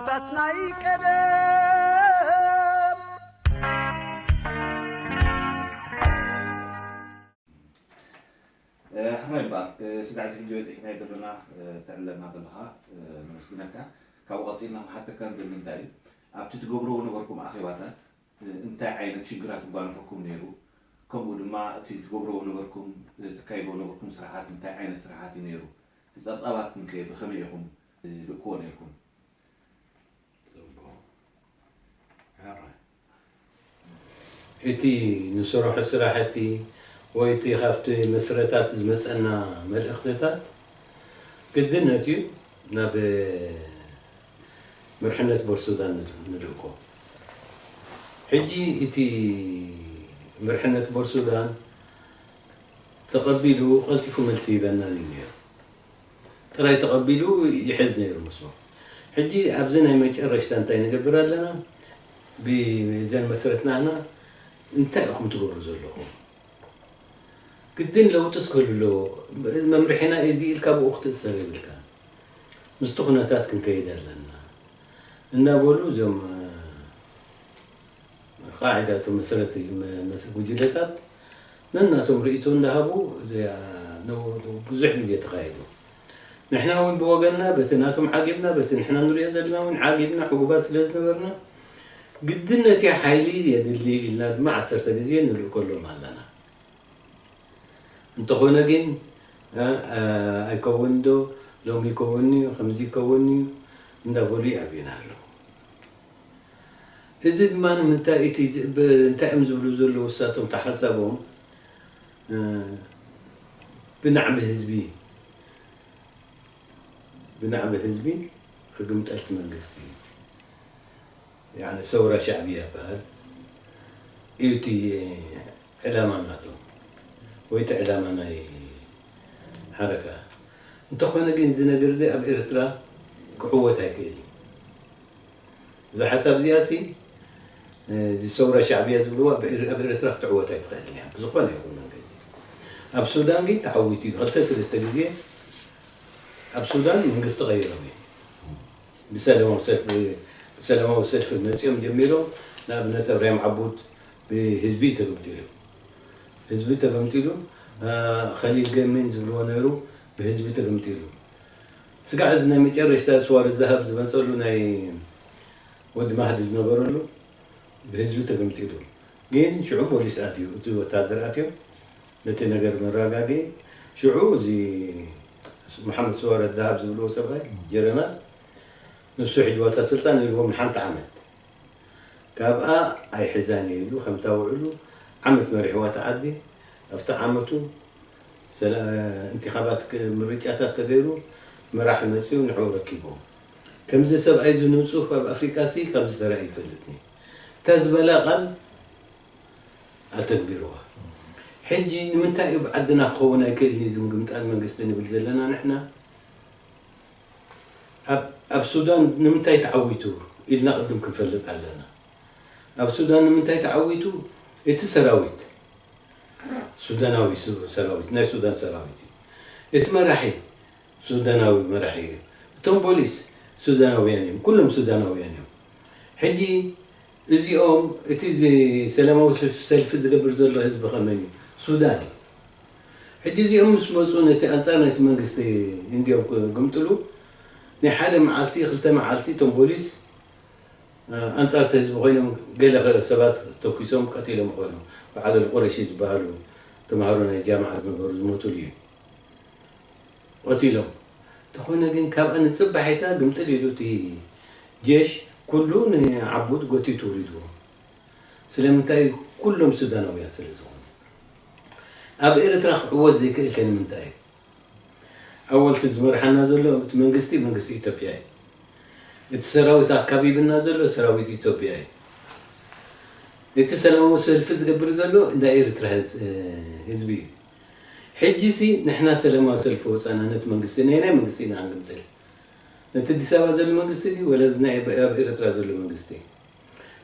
ታት ናይ ቀደም። ሕራይ እምበኣር፣ ስጋዕ እዚ ሕጂ በፂሕናዮ ዘለና፣ ትዕለና ዘለኻ፣ ነመስግነካ። ካብኡ ቀፂልና ክሓተካ ንደሊ እንታይ እዩ፣ ኣብቲ ትገብርዎ ነበርኩም ኣኼባታት እንታይ ዓይነት ሽግራት ይጓነፈኩም ነይሩ? ከምኡ ድማ እቲ ትገብርዎ ነበርኩም፣ ተካይድዎ ነበርኩም ስራሓት እንታይ ዓይነት ስራሓት እዩ ነይሩ? እቲ ጸብጻባትኩም ከ ብኸመይ ኢኹም ትልእክዎ ነይርኩም? እቲ ንሰርሖ ስራሕቲ ወይ እቲ ካብቲ መስረታት ዝመጸና መልእኽትታት ግድነት እዩ ናብ መርሕነት ቦርሱዳን ንልእኮ። ሕጂ እቲ መርሕነት ቦርሱዳን ተቐቢሉ ቀልጢፉ መልሲ ይበናን እዩ ነይሩ። ጥራይ ተቐቢሉ ይሕዝ ነይሩ ምስሉ። ሕጂ ኣብዚ ናይ መጨረሽታ እንታይ ንገብር ኣለና? ብዘን መስረትናና እንታይ ኢኹም ትገብሩ ዘለኹም? ግድን ለውጢ እስከሉ ኣለዎ። መምርሒና እዚ ኢልካ ብኡ ክትእሰር የብልካ። ምስቲ ኩነታት ክንከይድ ኣለና እናበሉ እዞም ቃዒዳ እቶም መሰረቲ ጉጅለታት ነናቶም ርእይቶ እንዳሃቡ ብዙሕ ግዜ ተኻይዱ። ንሕና እውን ብወገንና በቲ ናቶም ዓጊብና በቲ ንሕና ንሪኦ ዘለና እውን ዓጊብና ዕጉባት ስለ ዝነበርና ግድን ነቲ ሓይሊ የድሊ ኢልና ድማ ዓሰርተ ግዜ ንልእከሎም ኣለና። እንተኾነ ግን ኣይከውን ዶ ሎሚ ይከውን እዩ ከምዚ ይከውን እዩ እንዳበሉ ይኣብዩና ኣለዉ። እዚ ድማ ንምንታይ እቲ እንታይ እዮም ዝብሉ ዘለዉ እሳቶም ተሓሳቦም ብናዕቢ ህዝቢ ብናዕቢ ህዝቢ ክግምጠልቲ መንግስቲ ሰውራ ሻዕብያ ይበሃል እዩ እቲ ዕላማ ናቶም ወይ እቲ ዕላማ ናይ ሓረካ። እንተኾነ ግን እዚ ነገር እዚ ኣብ ኤርትራ ክዕወት ኣይክእል እዩ። እዛ ሓሳብ እዚኣ ሲ እዚ ሰውራ ሻዕብያ ዝብልዋ ኣብ ኤርትራ ክትዕወት ኣይትኽእልን እያ ብዝኾነ ይኹን መንገዲ። ኣብ ሱዳን ግን ተዓዊቱ እዩ። ክልተ ሰለስተ ግዜ ኣብ ሱዳን መንግስቲ ቀይሮም እዩ። ብሰላማዊ ሰልፊ ብሰላማዊ ሰልፊ መፂኦም ጀሚሮም ንኣብነት ኣብራሂም ዓቡድ ብህዝቢ እዩ ተገምጢሉ። ህዝቢ ተገምጢሉ። ኸሊል ገሚን ዝብልዎ ነይሩ ብህዝቢ ተገምጢሉ። ስጋዕ እዚ ናይ መጨረሽታ ስዋር ዛሃብ ዝመፀሉ ናይ ወዲ ማህዲ ዝነበረሉ ብህዝቢ ተገምጢሉ። ግን ሽዑ ፖሊስ ኣትዩ እቲ ወታደር ኣትዮም ነቲ ነገር መረጋጊ ሽዑ እዚ መሓመድ ስዋር ዛሃብ ዝብልዎ ሰብኣይ ጀረናል ንሱ ሒጅዋ እታ ስልጣን ኢልዎም ንሓንቲ ዓመት ካብኣ ኣይሕዛን እየ ኢሉ ከምታ ውዕሉ ዓመት መሪሕዋ እታ ዓዲ ኣብቲ ዓመቱ ሰላ- እንቲኻባት ክ- ምርጫታት ተገይሩ መራሒ መፅኡ ንዕኡ ረኪብዎ። ከምዚ ሰብኣይ እዚ ንፁህ ኣብ ኣፍሪቃ ሲ ከምዚ ተራእዩ ይፈልጥኒ እታ ዝበላ ቃል ኣተግቢርዋ። ሕጂ ንምንታይ እዩ ብዓድና ክኸውን ኣይክእልን እዩ ዝምግምጣል መንግስቲ ንብል ዘለና ንሕና? ኣብ ሱዳን ንምንታይ ተዓዊቱ ኢልና ቅድም ክንፈልጥ ኣለና። ኣብ ሱዳን ንምንታይ ተዓዊቱ? እቲ ሰራዊት ሱዳናዊ ሰራዊት ናይ ሱዳን ሰራዊት እዩ። እቲ መራሒ ሱዳናዊ መራሒ እዩ። እቶም ፖሊስ ሱዳናውያን እዮም። ኩሎም ሱዳናውያን እዮም። ሕጂ እዚኦም እቲ ሰላማዊ ሰልፊ ዝገብር ዘሎ ህዝቢ ከመን እዩ? ሱዳን እዩ። ሕጂ እዚኦም ምስ መፁ ነቲ ኣንፃር ናይቲ መንግስቲ እንድዮም ክግምጥሉ ናይ ሓደ መዓልቲ ክልተ መዓልቲ እቶም ፖሊስ ኣንፃር እቲ ህዝቢ ኮይኖም ገለ ሰባት ተኩሶም ቀቲሎም ይኾኑ። በዓል ኣልቁረሺ ዝበሃሉ ተምሃሮ ናይ ጃምዓ ዝነበሩ ዝሞትሉ እዩ። ቀቲሎም። እንተኾነ ግን ካብኣ ንፅባሒታ ግምጥል ኢሉ እቲ ጀሽ ኩሉ ንዓቡድ ጎቲቱ ውሪድዎ። ስለምንታይ? ኩሎም ሱዳናውያን ስለ ዝኾኑ። ኣብ ኤርትራ ክዕወት ዘይክእል ከ ንምንታይ እዩ? ኣወልቲ ዝመርሓና ዘሎ እቲ መንግስቲ መንግስቲ ኢትዮጵያ እዩ። እቲ ሰራዊት ኣካቢብና ዘሎ ሰራዊት ኢትዮጵያ እዩ። እቲ ሰላማዊ ሰልፊ ዝገብር ዘሎ ናይ ኤርትራ ህዝቢ እዩ። ሕጂሲ ንሕና ሰላማዊ ሰልፊ ወፃና ነቲ መንግስቲ ናይ ናይ መንግስቲ ኢና ክንግምጥል። ነቲ ኣዲስ ኣበባ ዘሎ መንግስቲ ድዩ ወላ እዚ ናይ ኣብ ኤርትራ ዘሎ መንግስቲ?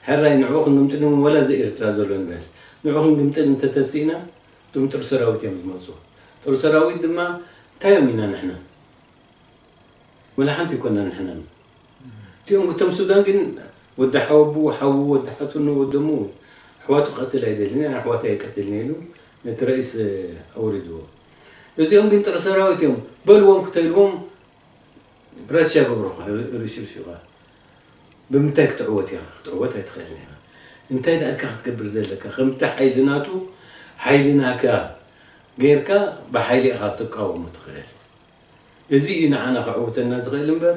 ሕራይ ንዕኡ ክንግምጥል ወላ እዚ ኤርትራ ዘሎ ንበል። ንዕኡ ክንግምጥል እንተተሲእና እቶም ጥር ሰራዊት እዮም ዝመፁ። ጥር ሰራዊት ድማ እንታይ እዮም ኢና ንሕና? ወላ ሓንቲ ይኮና ንሕና። እቲ እቶም ሱዳን ግን ወዲ ሓወቡ ሓዉ ወዲ ሓትኑ ወደሙ ኣሕዋቱ ክቐትል ኣይደልን ኣሕዋት ኣይቀትልን ኢሉ ነቲ ረኢስ ኣውሪድዎ። እዚኦም ግን ጥረ ሰራዊት እዮም በልዎም ክተልዎም ራሽያ ገብሮኻ ርሽርሽኻ ብምንታይ ክትዕወት ኢኻ ክትዕወት ኣይትኽእልን ኢኻ። እንታይ ደኣልካ ክትገብር ዘለካ ከምቲ ሓይሊ ናቱ ሓይሊ ናካ ጌርካ ብሓይሊ ኢኻ ክትቃወሞ ትኽእል። እዚ እዩ ንዓና ከዕውተና ዝኽእል እምበር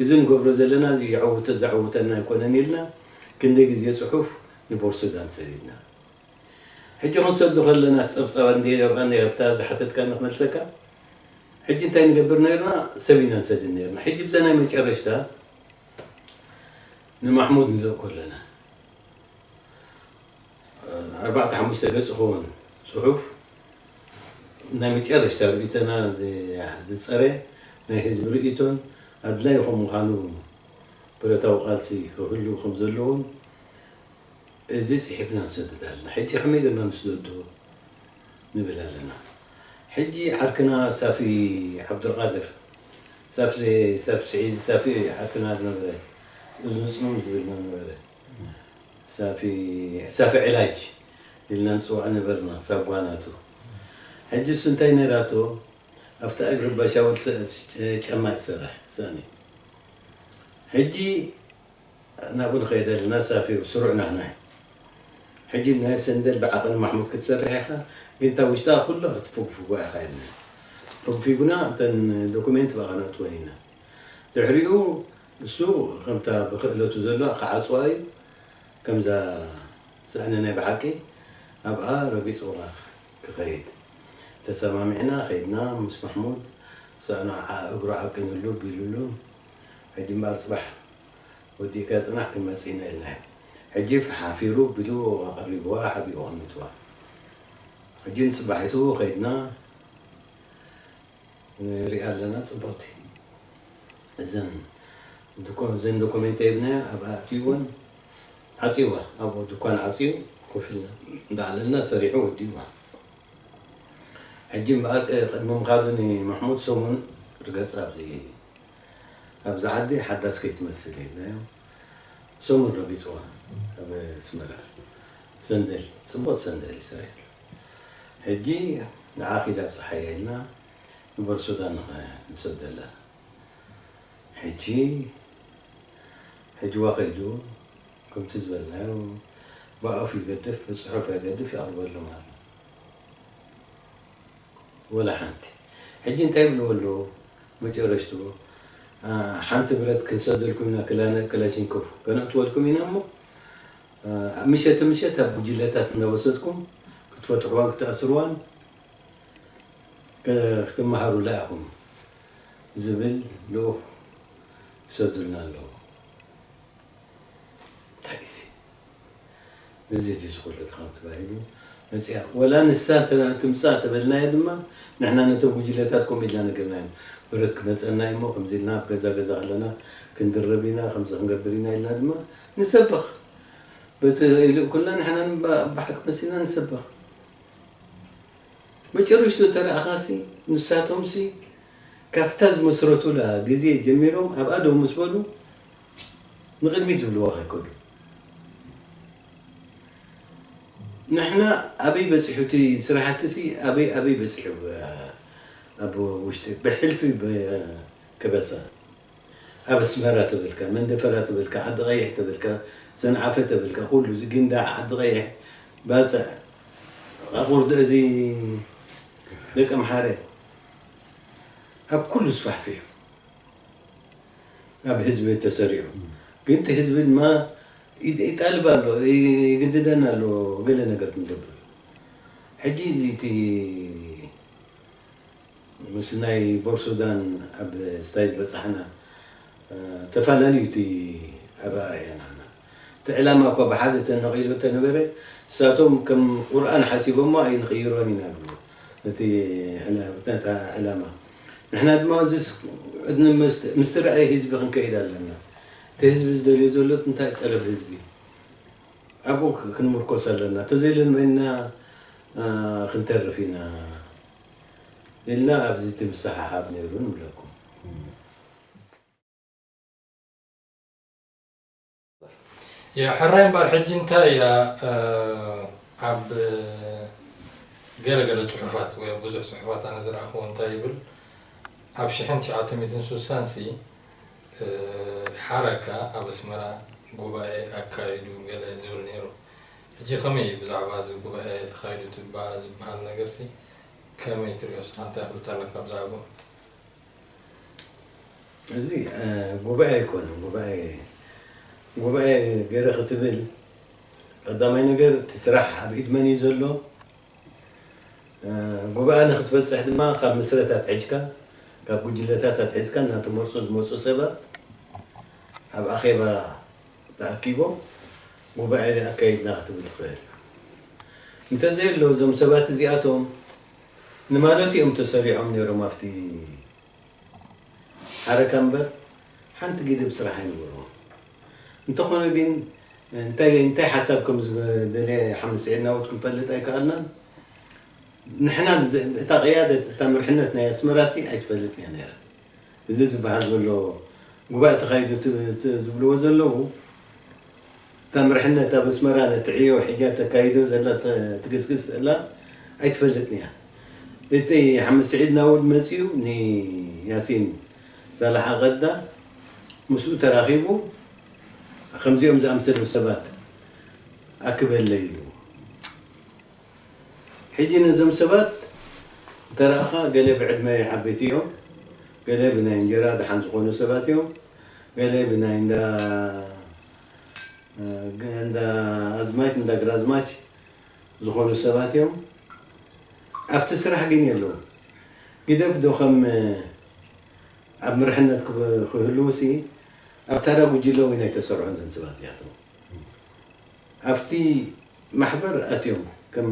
እዚ ንገብሮ ዘለና የዕውተ ዘዕውተና ኣይኮነን ኢልና ክንደይ ግዜ ፅሑፍ ንቦርሱዳን ሰዲድና። ሕጂ ክንሰዱ ከለና እቲ ፀብፃብ እንደ ኣብኣ እንደ ኣብታ ዝሓተትካ ንክመልሰካ ሕጂ እንታይ ንገብር ነርና ሰብ ኢና ንሰድድ ነርና ሕጂ ብዛ ናይ መጨረሽታ ንማሕሙድ ንልእኮ ኣለና ኣርባዕተ ሓሙሽተ ገፅ ክኸውን ፅሑፍ ናይ መጨረሽታ ርእይቶና ዝፀረ ናይ ህዝቢ ርእይቶን ኣድላይ ከም ምዃኑ ብረታዊ ቃልሲ ክህሉ ከም ዘለዎም እዚ ፅሒፍና ንሰድድ ኣለና ሕጂ ከመይ ገርና ንስደዶ ንብል ኣለና ሕጂ ዓርክና ሳፊ ዓብዱልቃድር ሳፊ ሳፊ ስዒድ ሳፊ ዓርክና ዝነበረ እዝኑ ፅምም ዝብል ነበረ ሳፊ ሳፊ ዕላጅ ኢልና ንፅውዖ ነበርና ሳብ ጓናቱ ሕጂ እሱ እንታይ ነይራቶ ኣብታ እግሪ ባሻውል ጫማ ይሰርሕ ሳኒ ሕጂ ናብኡ ንኸይድ ኣለና ሳፊ ስሩዕ ናህና እዩ ሕጂ ናይ ሰንደል ብዓቕን ማሕሙድ ክትሰርሕ ኢኻ ግን እታ ውሽጣ ኩላ ክትፍግፍጎ ኢኻ ኢልና ፈግፊጉና እተን ዶኩሜንት ብኣኻ ነእትወን ኢና ድሕሪኡ እሱ ከምታ ብክእለቱ ዘሎ ክዓፅዋ እዩ ከምዛ ሰእነ ናይ ብሓቂ ኣብኣ ረጊፅዋ ክኸይድ ተሰማሚዕና ከይድና ምስ ማሕሙድ ሰእኑ እግሩ ዓቂኑሉ ቢሉሉ ሕጂ እምበኣር ፅባሕ ወዲእካ ፅናሕ ክንመፅእ ኢና ኢልናዮ ሕጂ ሓፊሩ ቢሉ ኣቐሪብዋ ሓቢኡ ኣቐሚጥዋ ሕጂ ንፅባሒቱ ከይድና ንሪኣ ኣለና ፅብቕቲ እዘን እዘን ዶኮሜንት ሂብናዮ ኣብኣ ኣእትይወን ዓፅይዋ ኣብኡ ድኳን ዓፅዩ ኮፍ ኢልና እንዳዕለልና ሰሪሑ ወዲእዋ ሕጂ እምበኣር ቅድሚ ምኻዱ ንማሕሙድ ሰሙን ርገፅ ኣብዚ ኣብዚ ዓዲ ሓዳስ ከይትመስል ኢልናዮ ሰሙን ረጊፅዋ ኣብ ኣስመራ ሰንደል ፅቡቕ ሰንደል ይስራሕ ሕጂ ንዓ ኺድ ኣብፅሓያ ኢልና ንቦርሶዳ ንሰደላ ሕጂ ሕጅዋ ከይዱ ከምቲ ዝበልናዮ ብኣፉ ይገድፍ ብፅሑፍ ኣይገድፍ ይቐርበሎም ኣሎ ወላ ሓንቲ ሕጂ እንታይ ይብልዎ ኣለዉ መጨረሽትዎ ሓንቲ ብረት ክንሰደልኩም ኢና ክላሽንኮፍ ከነእትወልኩም ኢና እሞ ምሸት ምሸት ኣብ ጉጅለታት እናወሰድኩም ክትፈትሕዋን ክትኣስርዋን ክትመሃሩላ ኢኹም ዝብል ልኡኽ ይሰዱልና ኣለዉ። እንታይ እዚ ነዚ ድዩ ዝኹሉ ከም ተባሂሉ መፅያ ወላ ንሳ ትምፃእ ተበልናዮ ድማ ንሕና ነቶም ጉጅለታት ከምኡ ኢልና ነገርናዮም ብረት ክመፀና እሞ ከምዚ ኢልና ኣብ ገዛ ገዛ ከለና ክንድረብ ኢና ከምዚ ክንገብር ኢና ኢልና ድማ ንሰብኽ በቲ ይልእኩልና ንሕና ብሓቂ መሲልና ንሰብኽ መጨረሽቱ እንተረኣኻሲ ንሳቶምሲ ካብታ ዝመስረቱላ ግዜ ጀሚሮም ኣብኣ ደው ምስ በሉ ንቕድሚት ዝብልዋ ከይከዱ ንሕና ኣበይ በፂሑ እቲ ስራሕቲ ሲ ኣበይ ኣበይ በፂሑ ኣብ ውሽጢ ብሕልፊ ክበፀ ኣብ ኣስመራ ተበልካ መንደፈራ ተበልካ ዓዲ ቀይሕ ተበልካ ሰንዓፈ ተበልካ ኩሉ እዚ ግንዳ ዓዲ ቀይሕ ባፅዕ ኣቑርዶ እዚ ደቂ ኣምሓረ ኣብ ኩሉ ስፋሕፊሑ ኣብ ህዝቢ ተሰሪዑ ግን እቲ ህዝቢ ድማ ይጣልብ ኣሎ ይግድደና ኣሎ ገለ ነገር ክንገብር ሕጂ እዚ እቲ ምስ ናይ ቦርሱዳን ኣብ ስታይ ዝበፃሕና ተፈላለዩ እቲ ኣረኣእያ ናና እቲ ዕላማ እኳ ብሓደ ተነቒሉ ተነበረ እሳቶም ከም ቁርኣን ሓሲቦሞ ኣይንቕይሮን ኢና ብሉ እቲ ዕላማ ንሕና ድማ እዚስ ምስቲ ረኣየ ህዝቢ ክንከይድ ኣለና እቲ ህዝቢ ዝደልዮ ዘሎ እንታይ ጠለብ ህዝቢ ኣብኡ ክንምርኮስ ኣለና ተዘይለን መና ክንተርፍ ኢና ኢልና ኣብዚ እቲ ምስሓሓብ ነይሩ ንብለኩም ያ ሕራይ እምበኣር፣ ሕጂ እንታይ እያ፣ እ፣ ኣብ ገለገለ ጽሑፋት ወይ ኣብ ብዙሕ ጽሑፋት ኣነ ዝረኣኽዎ እንታይ ይብል፣ ኣብ ሽሕን ትሽዓተ ሚእትን ስሳን ሲ፣ እ፣ ሓረካ ኣብ ኣስመራ ጉባኤ ኣካይዱ ገለ ዝብል ነይሩ። ሕጂ ከመይ እዩ ብዛዕባ እዚ ጉባኤ ተኻይዱ ትባ-፣ ዝበሃል ነገር ሲ ከመይ ትሪኦ? ንስኻ እንታይ ፍልጠት ኣለካ ብዛዕባኡ? እዚ፣ እ፣ ጉባኤ ኣይኮነን። ጉባኤ፣ ጉባኤ ገይረ ክትብል፣ ቀዳማይ ነገር እቲ ስራሕ ኣብ ኢድ መን እዩ ዘሎ? እ፣ ጉባኤ ንክትበፅሕ ድማ ካብ ምስረታ ኣትሒዝካ፣ ካብ ጉጅለታት ኣትሒዝካ እናተመርፁ ዝመፁ ሰባት ኣብ ኣኼባ ተኣኪቦም ጉባኤ ኣካይድና ክትብል ትኽእል። እንተዘየሎ እዞም ሰባት እዚኣቶም ንማለት እዮም ተሰሪዖም ነይሮም ኣብቲ ሓረካ እምበር ሓንቲ ግድብ ስራሕ ኣይነበርዎም። እንተኾነ ግን እንታይ፣ እንታይ ሓሳብ ከም ዝደለየ ሓመድ ስዒድ ናውድ ክንፈልጥ ኣይከኣልናን። ንሕና ዝ-፣ እታ ቅያደት፣ እታ ምርሕነት ናይ ኣስመራሲ ኣይትፈልጥን እያ ነይራ። እዚ ዝበሃል ዘሎ ጉባኤ ተኻይዱ ት-፣ ት-፣ ዝብልዎ ዘለዉ፣ እታ ምርሕነት ኣብ ኣስመራ ነቲ ዕዮ ሒጃ ተካይዶ ዘላ ተ-፣ ትግስግስ ዘላ ኣይትፈልጥን እያ። እቲ ሓመድ ስዒድ ናውድ መጺኡ ንያሲን ሳላሕ ኣቐዳ ምስኡ ተራኺቡ ከምዚኦም ዝኣምሰሉ ሰባት ኣክበለይ ኢሉ። ሕጂ ነዞም ሰባት እንተረኣኻ ገለ ብዕድመ ዓበይቲ እዮም፣ ገለ ብናይ እንጀራ ደሓን ዝኾኑ ሰባት እዮም፣ ገለ ብናይ እንዳ፣ እንዳ ኣዝማች፣ እንዳ ግራዝማች ዝኾኑ ሰባት እዮም። ኣብቲ ስራሕ ግን የለዉ። ግደፍ ዶ ከም ኣብ ምርሕነት ክብ-፣ ክህልዉ ሲ ኣብ ታራ ጉጅለ እውን ኣይተሰርዑን እዞም ሰባት እዚኣቶም። ኣብቲ ማሕበር ኣትዮም ከም፣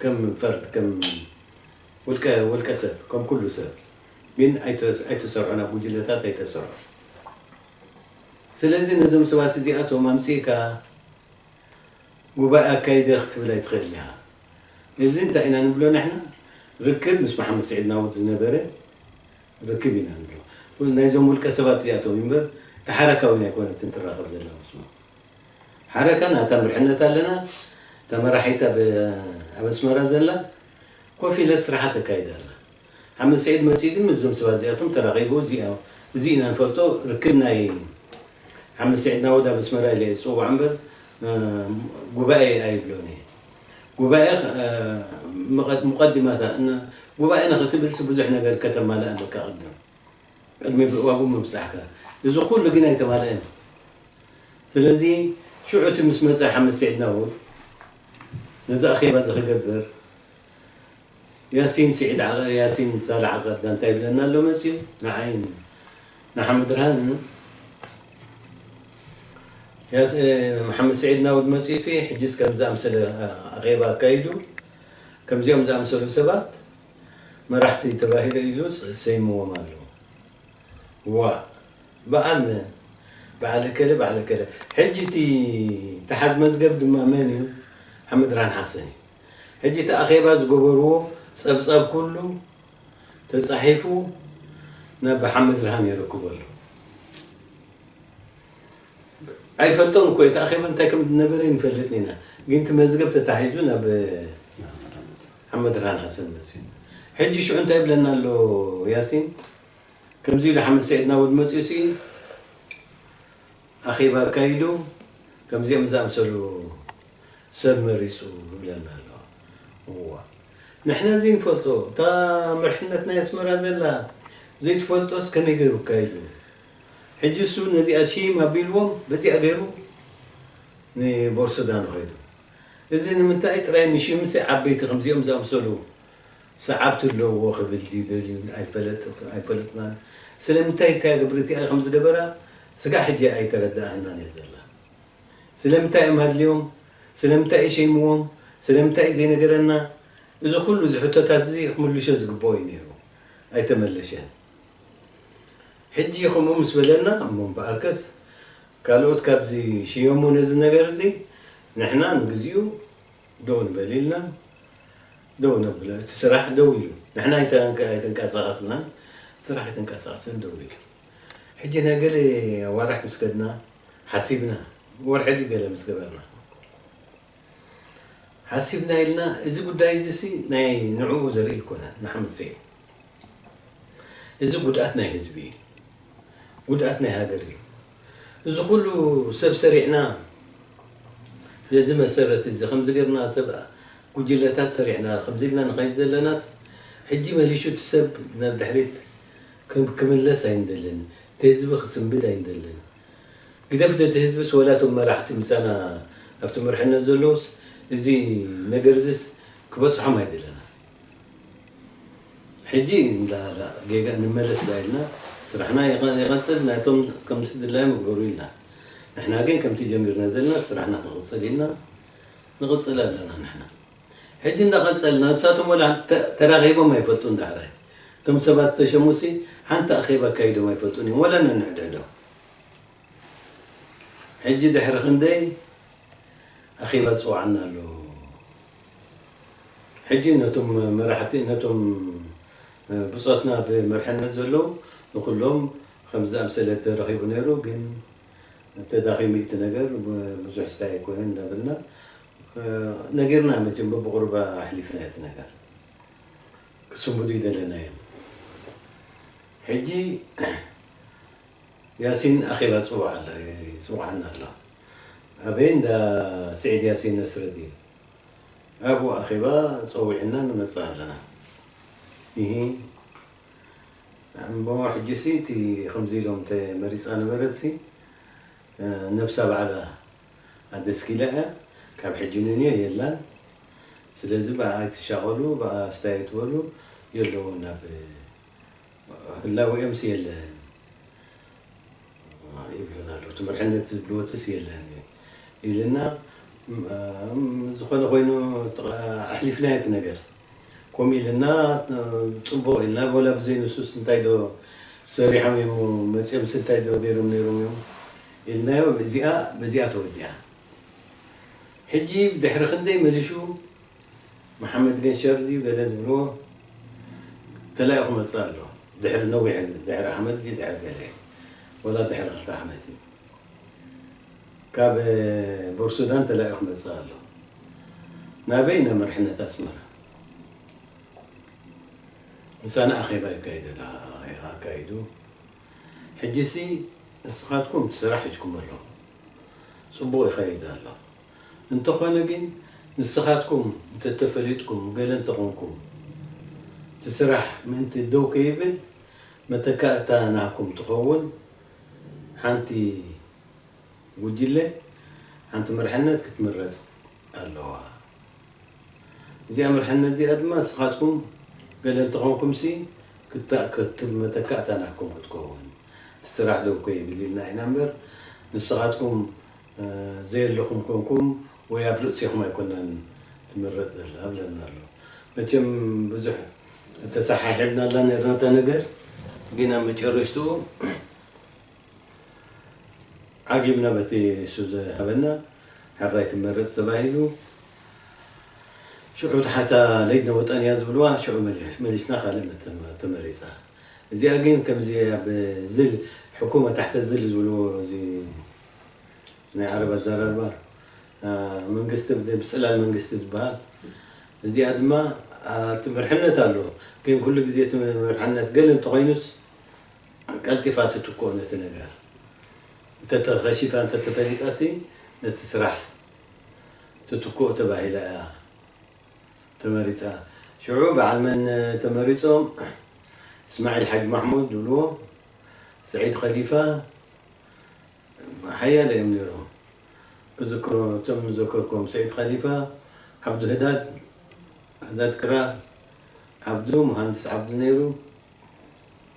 ከም ፈርድ፣ ከም ውልቀ፣ ውልቀ ሰብ፣ ከም ኩሉ ሰብ ግን ኣይተ-፣ ኣይተሰርዑን፣ ኣብ ጉጅለታት ኣይተሰርዑን። ስለዚ ነዞም ሰባት እዚኣቶም ኣምጺእካ ጉባኤ ኣካይደ ክትብል ኣይትኽእል ኢኻ። እዚ እንታይ ኢና ንብሎ ንሕና? ርክብ ምስ መሓመድ ስዒድ ናውድ ዝነበረ ርክብ ኢና ንብሎ። ናይዞም ውልቀ ሰባት እዚኣቶም እምበር ተሓራካዊን ኣይኮነትን ትራኸብ ዘላ ምስኡ። ሓረካ ናታ ምርሕነት ኣለና፣ እታ መራሒት ኣብ፣ ኣብ ኣስመራ ዘላ ኮፍ ኢለት ስራሓ ተካይድ ኣላ። ሓመድ ስዒድ መጺኡ ግን ምስዞም ሰባት እዚኣቶም ተራኺቡ፣ እዚኣ-፣ እዚ ኢና ንፈልጦ። ርክብ ናይ ሓመድ ስዒድ ናውድ ኣብ ኣስመራ ኢለ እየ ዝጽውዖ እምበር፣ እ፣ ጉባኤ ኣይብሎን እየ። ጉባኤ፣ እ፣ መቐ-፣ ሙቐዲማታ፣ እነ-፣ ጉባኤ ንኽትብልሲ ብዙሕ ነገር ከተማልእ ኣለካ ቅድም። ቅድሚ ብእዋጉ ምብጻሕካ። እዚ ኩሉ ግን ኣይተማልአን። ስለዚ ሽዑ እቲ ምስ መጸ ሓመድ ስዒድ ናውድ ነዚ ኣኼባ እዚ ክገብር ያሲን ስዒድ ዓቐ-፣ ያሲን ሳላሕ ዓቐዳ እንታይ ይብለና ኣሎ መጺኡ? ንዓይን ንሓመድ ብርሃንን ያስ-፣ እ፣ መሓመድ ስዒድ ናውድ መጺኡ ሲ፣ ሕጂስ ከምዚ ኣምሰለ ኣኼባ ኣካይዱ፣ ከምዚኦም ዝኣምሰሉ ሰባት መራሕቲ ተባሂሉ ኢሉ ስ-፣ ሰይምዎም ኣሎ። ዋ፣ በዓል መን? በዓል እከለ፣ በዓል እከለ። ሕጂ እቲ ተሓዝ መዝገብ ድማ መን እዩ? ሓመድ ብርሃን ሓሰን እዩ። ሕጂ እቲ ኣኼባ ዝገበርዎ ጸብጻብ ኩሉ ተጻሒፉ ናብ ሓመድ ብርሃን የረክቦ ኣሎ። ኣይፈልጦን እኮ እቲ ኣኼባ እንታይ ከም ዝነበረ ይንፈልጥን ኢና። ግን እቲ መዝገብ ተታሒዙ ናብ ሓመድ ብርሃን ሓሰን መጽዩ። ሕጂ ሽዑ እንታይ ይብለና ኣሎ ያሲን? ከምዚ ኢሉ ሓመድ ስዒድ ናውድ መጽዩ ሲ ኣኼባ ኣካይዱ፣ ከምዚኦም ዝኣምሰሉ ሰብ መሪጹ ይብለና ኣሎ። እዋ። ንሕና እዚ ንፈልጦ፣ እታ መርሕነት ናይ ኣስመራ ዘላ ዘይትፈልጦስ ከመይ ገይሩ ኣካይዱ? ሕጂ እሱ ነዚኣ ሺም ኣቢልዎም፣ በዚኣ ገይሩ ንቦርሱዳን ኸይዱ። እዚ ንምንታይ ጥራይ ንሺምሲ ዓበይቲ ከምዚኦም ዝኣምሰሉ ሰዓብቲ ኣለውዎ ክብል ድዩ ደልዩ? ኣይፈለጥ-፣ ኣይፈለጥናን። ስለምንታይ እታ ግብሪ እቲኣ ከም ዝገበራ ስጋዕ ሕጂ ኣይተረድኣናን እያ ዘላ። ስለምንታይ እዮም ኣድልዮም? ስለምንታይ እዩ ሸይምዎም? ስለምንታይ እዩ ዘይነገረና? እዚ ኩሉ እዚ ሕቶታት እዚ ክምልሾ ዝግብኦ እዩ ነይሩ። ኣይተመለሸን። ሕጂ ከምኡ ምስ በለና፣ እሞ እምበኣርከስ ካልኦት ካብዚ ሽየሙ ነዚ ነገር እዚ፣ ንሕና ንግዚኡ ደው ንበል ኢልና፣ ደው ነብሎ። እቲ ስራሕ ደው ኢሉ። ንሕና ኣይተንቀ-፣ ኣይተንቀሳቐስናን፣ ስራሕ ኣይተንቀሳቐስን፣ ደው ኢሉ። ሕጂ ናይ ገለ ኣዋርሕ ምስ ከድና ሓሲብና፣ ወርሒ ድዩ ገለ ምስ ገበርና ሓሲብና ኢልና፣ እዚ ጉዳይ እዚ ሲ ናይ ንዕኡ ዘርኢ ኣይኮነን፣ ንሓመድ ስዒድ። እዚ ጉድኣት ናይ ህዝቢ እዩ። ጉድኣት ናይ ሃገር እዩ። እዚ ኩሉ ሰብ ሰሪዕና፣ በዚ መሰረት እዚ ከምዚ ጌርና ሰብ ጉጅለታት ሰሪዕና፣ ከምዚ ኢልና ንኸይድ ዘለናስ፣ ሕጂ መሊሹ እቲ ሰብ ናብ ድሕሪት ክም-፣ ክምለስ ኣይንደልን። እቲ ህዝቢ ክስንብድ ኣይንደልን። ግደፍ እቲ ህዝብስ፣ ወላ እቶም መራሕቲ ምሳና ኣብቲ መርሕነት ዘለውስ፣ እዚ ነገር እዚስ ክበጽሖም ኣይደለና። ሕጂ እንዳ ጌጋ ንመለስ ዳ ኢልና፣ ስራሕና ይቐ-፣ ይቐጽል፣ ናቶም ከምቲ ድላዮም ይግበሩ ኢልና። ንሕና ግን ከምቲ ጀሚርና ዘለና ስራሕና ክቕጽል ኢልና ንቕጽል ኣለና ንሕና። ሕጂ እንዳቐጸልና፣ ንሳቶም ወላ ተ-፣ ተራኺቦም ኣይፈልጡን ዳሕራይ። እቶም ሰባት ተሸሙሲ ሓንቲ ኣኼባ ኣካይዶም ኣይፈልጡን እዮም፣ ወላ ነንሕድሕዶም። ሕጂ ድሕሪ ክንደይ ኣኼባ ዝጽውዓና ኣሎ። ሕጂ ነቶም መራሕቲ፣ ነቶም ብጾትና ብመርሕነት ዘለዉ ንኹሎም ከም ዝኣምሰለ ተረኺቡ ነይሩ፣ ግን ተዳኺሙ እቲ ነገር፣ ብዙሕ ስታይ ኣይኮነን እንዳበልና ነጊርና፣ መቸም በብቑሩብ ኣሕሊፍና እቲ ነገር። ክስንብዱ ይደለና እዮም። ሕጂ ያሲን ኣኼባ ጽውዕ ኣሎ፣ ይጽውዓና ኣሎ። ኣበይ? እንዳ ስዒድ ያሲን ነስረዲን። ኣብኡ ኣኼባ ጸዊዕና ንመጽእ ኣለና። እሂ፣ እሞ ሕጂሲ እቲ ከምዚ ኢሎም ተመሪጻ ነበረትሲ፣ እ፣ ነብሳ ባዕላ ኣደስኪላ እያ። ካብ ሕጂ ንንዮ የላን። ስለዚ ብኣ ኣይትሻቐሉ፣ ብኣ ስታይ ኣይትበሉ፣ የለውን ናብ ህላዌኦምስ የለን ይብሉና ኣለዉ። እቲ መርሕነት ዝብልዎትስ የለን ኢልና፣ እም፣ ዝኾነ ኮይኑ ጥቓ-፣ ኣሕሊፍናዮ እቲ ነገር። ከምኡ ኢልና፣ ጽቡቕ ኢልና፣ ወላ ብዘይ ንሱስ እንታይ ዶ ሰሪሖም እዮም፣ መጺኦምስ እንታይ ዶ ገይሮም ነይሮም እዮም ኢልናዮ። እዚኣ፣ በዚኣ ተወዲኣ። ሕጂ ብድሕሪ ክንደይ መሊሹ መሓመድ ገንሸር ድዩ ገለ ዝብልዎ ተላኢኹ መጽእ ኣሎ። ድሕሪ ነዊሕ፣ ድሕሪ ዓመት ድዩ ድሕሪ ገለ፣ ወላ ድሕሪ ክልተ ዓመት እዩ። ካብ ቦርሱዳን ተላኢኹ መጽእ ኣሎ። ናበይ? ናብ መርሕነት ኣስመራ። ምሳና ኣኼባ ይካየድ፣ ኣካይዱ። ሕጂሲ ንስኻትኩም እቲ ስራሕ ሒዝኩም ኣለኹም። ጽቡቕ ይኸይድ ኣሎ። እንተኾነ ግን ንስኻትኩም እንተተፈሊጥኩም፣ ገለ እንተኾንኩም፣ እቲ ስራሕ ምእንቲ ደው ከይብል መተካእታ ናህኩም ትኸውን ሓንቲ ጉጅለ፣ ሓንቲ መርሕነት ክትምረጽ ኣለዋ። እዚኣ መርሕነት እዚኣ ድማ ንስኻትኩም ገለ እንተኾንኩምሲ ክታ-፣ ክት-፣ መተካእታ ናትኩም ክትከውን፣ እቲ ስራሕ ደው ከይብል ኢልና ኢና እምበር፣ ንስኻትኩም፣ እ፣ ዘየለኹም ኮንኩም ወይ ኣብ ርእሲኹም ኣይኮናን ትምረጽ ዘላ ብለና ኣሎ። መቸም ብዙሕ ተሰሓሒብናላ ነርና እታ ነገር፣ ግን ኣብ መጨረሽትኡ ዓጊብና በቲ እሱ ዝሃበና፣ ሕራይ ትመረጽ ተባሂሉ። ሽዑ ተሓታ ለይት ነወጣን እያ ዝብልዋ፣ ሽዑ መሊሽ-፣ መሊስና ካልእ መተ-፣ ተመሪጻ። እዚኣ ግን ከምዚ ኣብ ዝል፣ ሕኩመ ታሕተ ዝል ዝብልዎ፣ እዚ ናይ ዓረብ ኣዘራርባ፣ አ፣ መንግስቲ ብ-፣ ብጽላል መንግስቲ ዝበሃል። እዚኣ ድማ፣ አ፣ እቲ መርሕነት ኣሎ። ግን ኩሉ ግዜ እቲ መርሕነት ገለ እንተኾይኑስ፣ ቀልጢፋ ትትክኦ ነቲ ነገር። እንተተኸሺፋ፣ እንተተፈሊጣሲ፣ ነቲ ስራሕ ትትክኦ ተባሂላ እያ ተመሪጻ። ሽዑ በዓል መን ተመሪጾም? እስማዒል ሓጅ ማሕሙድ ዝብልዎ፣ ስዒድ ኸሊፋ፣ ሓያለ እዮም ነይሮም። ክዝክሮ፣ እቶም ዘከርኩም፣ ስዒድ ኸሊፋ፣ ዓብዱ ህዳድ፣ ህዳድ ክራር፣ ዓብዱ፣ መሃንድስ ዓብዱ ነይሩ።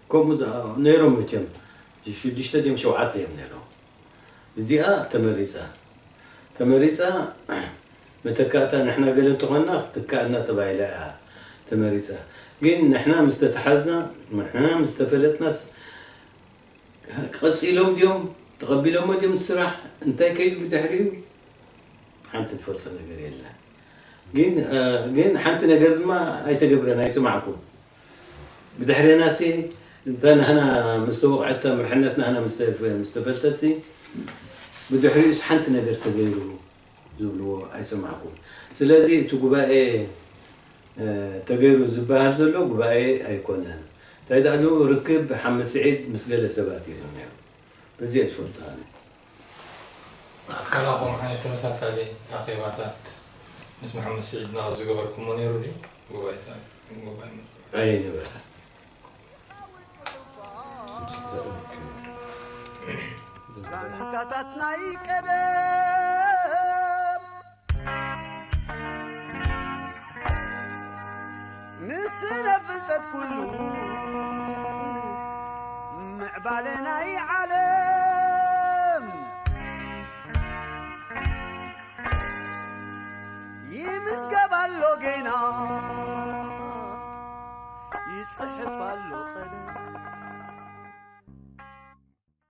ከምኡ ዝኣ-፣ ነይሮም መቸም። ሽዱሽተ ድዮም ሸውዓተ እዮም ነይሮም። እዚኣ ተመሪጻ። ተመሪጻ፣ መተካእታ ንሕና ገለ እንተኾንና ክትከኣልና ተባሂላ እያ ተመሪጻ። ግን ንሕና ምስ ተተሓዝና፣ ንሕና ምስ ተፈለጥናስ፣ ቀጺሎም ድዮም፣ ተቐቢሎሞ ድዮም ስራሕ፣ እንታይ ከይዱ ብድሕሪኡ፣ ሓንቲ ትፈልጦ ነገር የለን። ግን፣ እ፣ ግን ሓንቲ ነገር ድማ ኣይተገብረን፣ ኣይሰማዕኩን። ብድሕሬናሲ፣ እንተ ናህና ምስ ተወቕዐት፣ እታ መርሕነት ናህና ምስ ተፈ-፣ ምስ ተፈልጠትሲ፣ ብድሕሪኡስ ሓንቲ ነገር ተገይሩ ዝብልዎ ኣይሰማዕኩን። ስለዚ እቲ ጉባኤ ተገይሩ ዝበሃል ዘሎ ጉባኤ ኣይኮነን። እንታይ ደኣ ርክብ ሓመድ ስዒድ ምስ ገለ ሰባት እዩ ነይሩ። በዚ እየ ዝፈልጦ ኣነ። ኣካላኹም ዓይነት ተመሳሳሊ ኣኼባታት ምስ መሓመድ ስዒድና ዝገበርኩሞ ነይሩ ድዩ? ጉባኤ ጉባኤ ኣይነበረ። ዛንታታት ናይ ቀደም ንስነ ፍልጠት ኩሉ ምዕባለ ናይ ዓለም ይምዝገብ ኣሎ ጌና ይጽሕፍ ኣሎ ቀለም